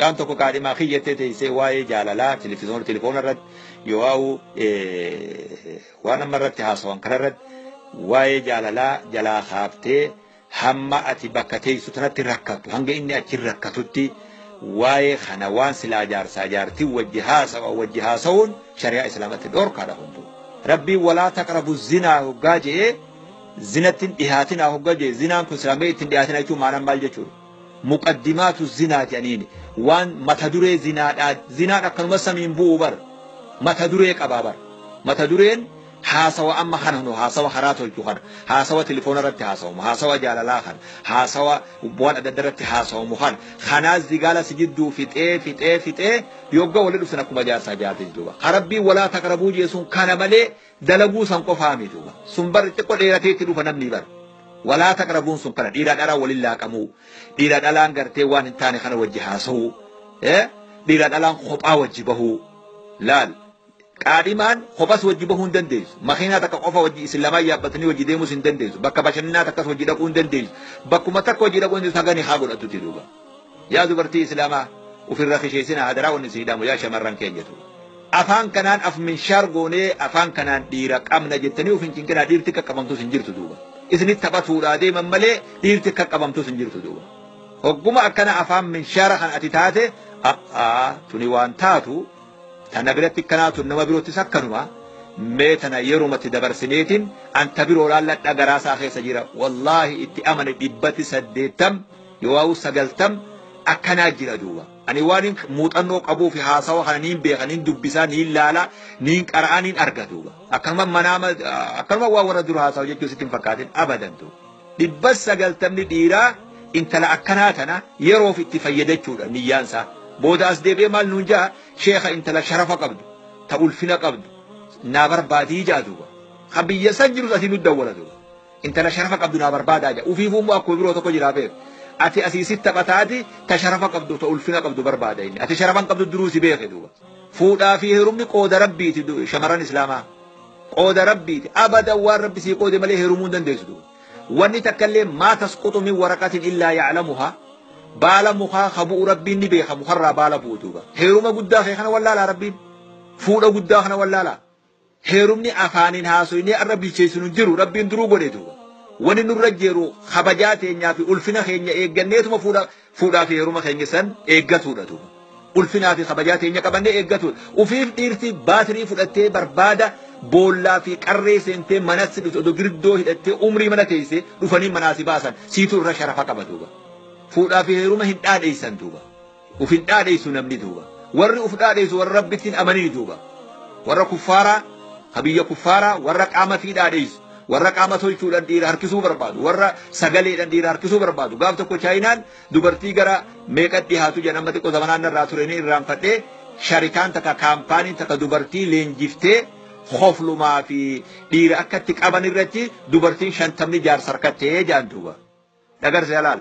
Mucaan tokko kaadhimaa kiyyattee teessee waa'ee jaalalaa telefoona irratti yoo waan amma irratti haasawan kanarratti waa'ee jaalalaa jalaa kaaftee hamma ati bakka teessu tanatti rakkattu hanga inni achi rakkatutti waa'ee kana waan silaa jaarsaa jaartii wajji haasawa wajji haasawuun shari'aa islaamatti dhorkaadha hunduu. Rabbiin walaa taqrabu zinaa hoggaa je'ee zinatti hin dhihaatinaa hoggaa je'e zinaan kun silaamee ittiin dhihaatinaa jechuun maanaan maal jechuudha? Muqaddimaatu zinaa jedhaniini waan mata duree zinaadhaa zinaan akkanuma samiin bu'u bar mata duree qabaa bar mata dureen haasawa amma kana nu haasawa karaa tolchu kana haasawa telefoona irratti haasawamu haasawa jaalalaa kana haasawa waan adda adda irratti haasawamu kana kanaas zigaala si jidduu fixee fixee fixee yogga wali dhuftan akkuma jaarsaa jaartii duuba karabbii walaa taqrabuu jeesuun kana malee dalaguu san qofaa miti duuba sun bar xiqqoo dheeratee itti dhufa namni bar walaa taqrabuun sun kana dhiiraa dhalaa waliin laaqamuu dhiiraa dhalaan gartee waan hin taane kana wajji haasa'uu dhiiraa dhalaan kophaa wajji bahuu laal qaadhimaan kophas wajji bahuu hin dandeessu makiinaa takka qofa wajji isin lamaan yaabbatanii wajji deemuus hin dandeessu bakka bashannanaa takkas wajji dhaquu hin dandeessu bakkuma takka wajji dhaquu hin dandeessu hagani haa godhattuti duuba yaa dubartii islaamaa ofirra kisheessina hadaraa wanni isin hidhamu yaa shamarran keenya tu afaan kanaan af minshaar goonee afaan kanaan dhiira qabna jettanii of hin cinqinaa dhiirti qaqqabamtus hin jirtu duuba isinitti taphatuudhaa deeman malee dhiirti qaqqabamtus hin jirtu duuba hogguma akkana afaan minshaara kan ati taate tuni waan taatu tana biratti akkanaatu nama biroottis akkanuma mee tana yerumatti dabarsineetiin anta biroo laalladha garaasaa keessa jira wallaahi itti amane 880 yoo 90 akkanaa jira duuba ani waan muuxannoo qabuu fi haasawa kana niin beeka niin dubbisaa niin laala niin qara'aa niin arga duuba akkanuma manaama akkanuma waa warra dura haasawa jechuu sitti hin fakkaatin abadan duuba 990 dhiiraa intala akkanaa tana yeroof itti fayyadachuudha niyyaansaa booda as deebi'ee maal nuun jaa sheekha intala sharafa qabdu ta ulfina qabdu naa barbaadii jaa duuba ka biyya san jirus asii nu dawwala duuba intala sharafa qabdu naa barbaadaa jaa ufiifuu immoo akkuma biroo tokko jiraa beeku ati asii sitti taphataati ta sharafa qabdu ta ulfina qabdu barbaada inni ati sharafa hin qabdu duruu si beeke duuba fuudhaa fi heerumni qooda rabbiiti shamarran islaamaa qooda rabbiiti abadan waan rabbi sii qoode malee heerumuu hin dandeessu duuba wanni takkallee maa tasquxu min waraqatin illaa ya'lamuhaa baala mukaa ka bu'u rabbiin ni beeka mukarraa baala bu'u duuba heeruma guddaa kee kana wallaalaa rabbiin fuudha guddaa kana wallaalaa heerumni afaaniin haasoynee arra bilcheessinu jiru rabbiin duruu godhe duuba wani nurra jiru kabajaa teenyaa fi ulfina keenya eegganneetuma fuudhaa fi heeruma keenya san eeggatuudha duuba ulfinaa fi kabajaa teenya qabannee eeggatuudha ufiif dhiirti baatirii fudhattee barbaada boollaa fi qarree seentee manatti dhufte odoo girgidoo hidhattee umrii mana teessee dhufanii manaa si baasan siitu irra sharafa qaba duuba fuudhaa fi heeruma hin dhaadheessan duuba uf hin dhaadheessu namni duuba warri uf dhaadheessu warra rabbitti hin amanini duuba warra kuffaaraa ka biyya kuffaaraa warra qaama fi dhaadheessu warra qaama tolchuudhaan dhiira harkisuu barbaadu warra sagaleedhaan dhiira harkisuu barbaadu gaaf tokko chaayinaan dubartii gara meeqa dhihaatu jedhan amma xiqqoo zamanaan irraa ture ni irraanfadhee sharikaan takka kaampaaniin takka dubartii leenjiftee koflumaa fi dhiira akka itti qaban irratti dubartiin 50 jaarsa harkattee jaan duuba dhagarse alaal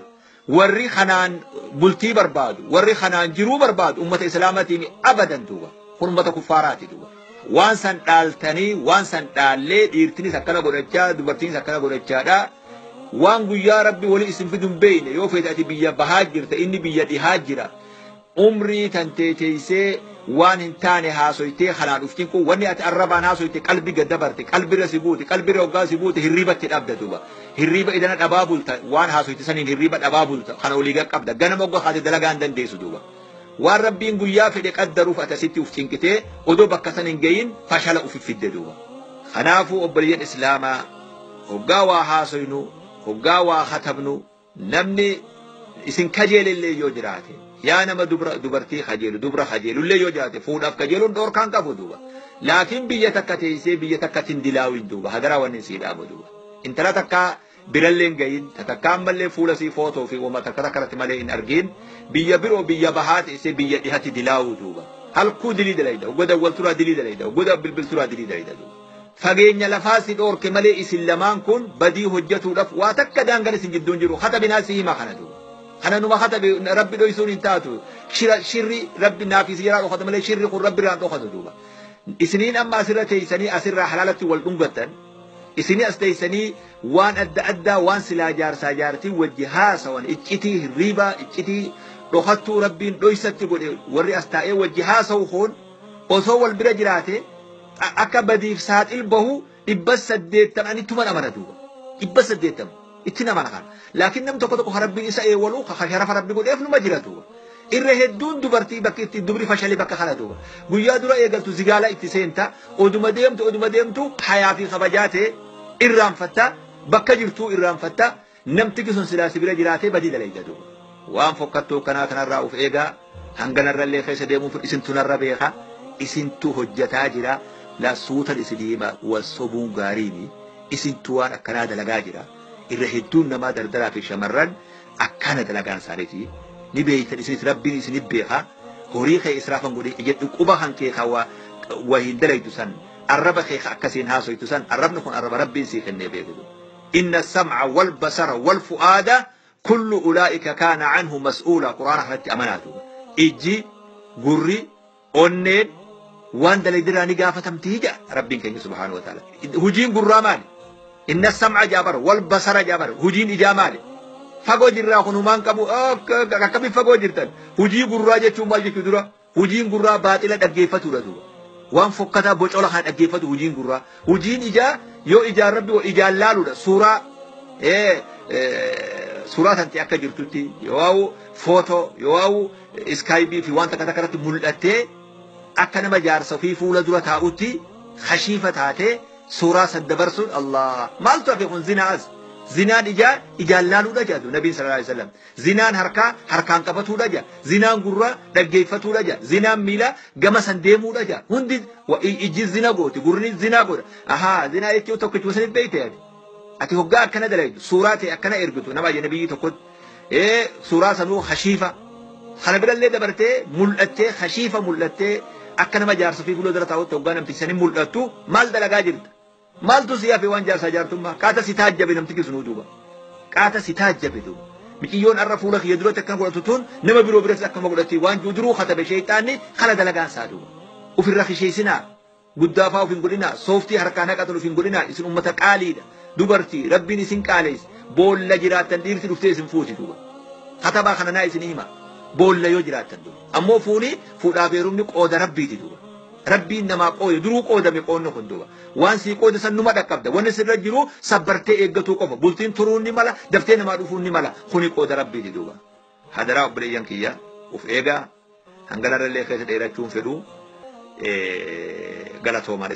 warri kanaan bultii barbaadu warri kanaan jiruu barbaadu ummata islaamaatiin abadan duuba kun ummata kuffaaraati duuba waan san dhaaltanii waan san dhaallee dhiirtinis akkana godhachaa dubartiinis akkana godhachaadha waan guyyaa rabbi wali isin fidu hin beeyne yoo feete ati biyya bahaa jirta inni biyya dhihaa jira umrii tantee teessee waan hin taane haasoytee kanaa dhuftiin kun wanni ati arrabaan haasoyte qalbii gad dabarte qalbirra si buute qalbirra hoggaa si buute hirriibatti dhabda duuba hirriiba idana dhabaa bulta waan haasoyte saniin hirriiba dhabaa bulta kana olii gad qabda ganama hoggaa kaate dalagaa hin dandeessu duuba waan rabbiin guyyaa fedhe qaddaruuf ati asitti uf cinqitee odoo bakka san hin gayin fashala uf fidde duuba kanaafuu obboleeyyan islaamaa hoggaa waa haasoynu hoggaa waa katabnu namni isin kajeelellee yoo jiraate yaa nama dubartii kajeelu dubra kajeelullee yoo jiraate fuudhaaf kajeeluun dhoorkaan qabu duuba laakiin biyya takka teessee biyya takka tindilaawin duuba hadaraa wanni sii dhaabu duuba intala takka birallee hin gayin takka ammallee fuula sii footoo fi wama takka takka irratti malee hin argin biyya biroo biyya bahaa teessee biyya dhihatti dilaawuu duuba halkuu dilii dalayda goda walturaa dilii dalayda goda bilbilturaa dilii dalayda duuba fageenya lafaa si dhoorke malee isin lamaan kun badii hojjetuudhaaf waa takka daangaan isin jidduun jiru katabinaa si hima kana duuba kana numa katabe rabbi dhoysuun hin taatu shirri rabbi naafis jiraa dhokata malee shirri kun rabbi irraan dhokatu duuba isiniin amma asirra teessanii asirraa halaalatti wal dhungattan isinii as teessanii waan adda addaa waan silaa jaarsaa jaartii wajji haasawan iccitii hirriibaa iccitii Dhokattuu rabbiin dhoysatti godhe warri as taa'ee wajji haasa'u kun osoo wal bira jiraate akka badiif saaxil bahu 880 ittuma amana duuba. 880 itti nama kana. Laakiin nam tokko tokko rabbiin isa eewwalu sharafa rabbi godheef numa jira duuba. Irra hedduun dubartii bakki itti dubri fashalee bakka kana duuba. Guyyaa dura eegaltu zigaala itti seenta oduma deemtu oduma deemtu hayaa fi kabajaa ta'e irraanfatta bakka jirtuu irraanfatta namtichi sun silaa si bira jiraatee badii dalayda duuba. Waan fokkattuu kanaa kanarraa of eegaa hanganarrallee keessa deemuuf isintu narra beeka isintu hojjataa jira laa suutan isin hima wal sobuun gaariini isintu waan akkanaa dalagaa jira. Irra hedduun namaa dardaraa fi shamarran akkana dalagaan isaaniiti. Ni beeytan isinis rabbiin isinif beeka horii kee israafan godhe jedhu quba kan kee waa hin dalaytu san arraba kee akkasiin haasoytu san arrabni kun arraba rabbiin sii kennee beekitu. Inna sam'a wal basara wal fu'aada kullu ulaa'ika kaana anhu mas'uula quraana kanatti amanaatu. Ijji gurri onneen waan dalaydiraa ni gaafatamtii jedha rabbiin keenya subhaanahu wa ta'ala. Hujiin gurraa maali? Inna sam'a jaabar wal basara jaabar hujiin ijaa maali? Fagoo jirraa kun humaan qabu akkamiin fagoo jirtan hujii gurraa jechuun maal jechuu dura hujiin gurraa baaxila dhaggeeffatudha duuba waan fokkataa bocola kana dhaggeeffatu hujiin gurraa hujiin ijaa yoo ijaan rabbi ijaan laaluudha suuraa suuraa tanti akka jirtutti yoo footoo yoo iskaayibii fi waan takka takka irratti mul'attee akka nama jaarsa ofii fuula dura taa'utti kashiifa taatee suuraa san dabarsuun Allah maaltu hafe kun zinaa as zinaan ijaa ijaan laaluudha jedhu nabiin sallallahu alaihi wasallam zinaan harkaa harkaan qabatuudha jedha zinaan gurraa dhaggeeffatuudha jedha zinaan miilaa gama san deemuudha jedha hundi ijji zina gooti gurri zinaa godha ahaa zinaa jechuun tokkichuma sanit beeyte ati hoggaa akkana dalaytu suuraa ta'e akkana ergitu nama ajnabiyyi tokkotti suuraa sanuu kashiifa kana birallee dabartee mul'attee kashiifa mul'attee akka nama jaarsa fi fuula dura taa'utti hoggaa namtichi sanin mul'attu maal dalagaa jirta maaltu si hafe waan jaarsaa jaartummaa qaata si taajjabe namtichi sunuu duuba qaata si taajjabe duuba miciyyoon arra fuula kiyya duratti akkana godhatu tun nama biroo biratti akkama godhatti waan jiru duruu katabe sheeyxaanni kana dalagaan isaa duuba ofirra kisheessinaa guddaa fa'aa of hin godhinaa sooftii harkaan haqatan of hin godhinaa isin ummata qaaliidha dubartii rabbiin isin qaaleessa boolla jiraattan dhiirti dhuftee isin fuuti duuba katabaa kana naa isin hima boolla yoo jiraattan duuba ammoo fuuni fuudhaaf heerumni qooda rabbiiti duuba rabbiin namaa qoode duruu qoodame qoodni kun duuba waan sii qoode san numa dhaqqabda wanni sirra jiru sabbartee eeggatuu qofa bultiin turuun ni mala daftee namaa dhufuun ni mala kuni qooda rabbiiti duuba hadaraa obboleeyyan kiyya of eegaa hanganarrallee keessa dheerachuun fedhu galatoomaa.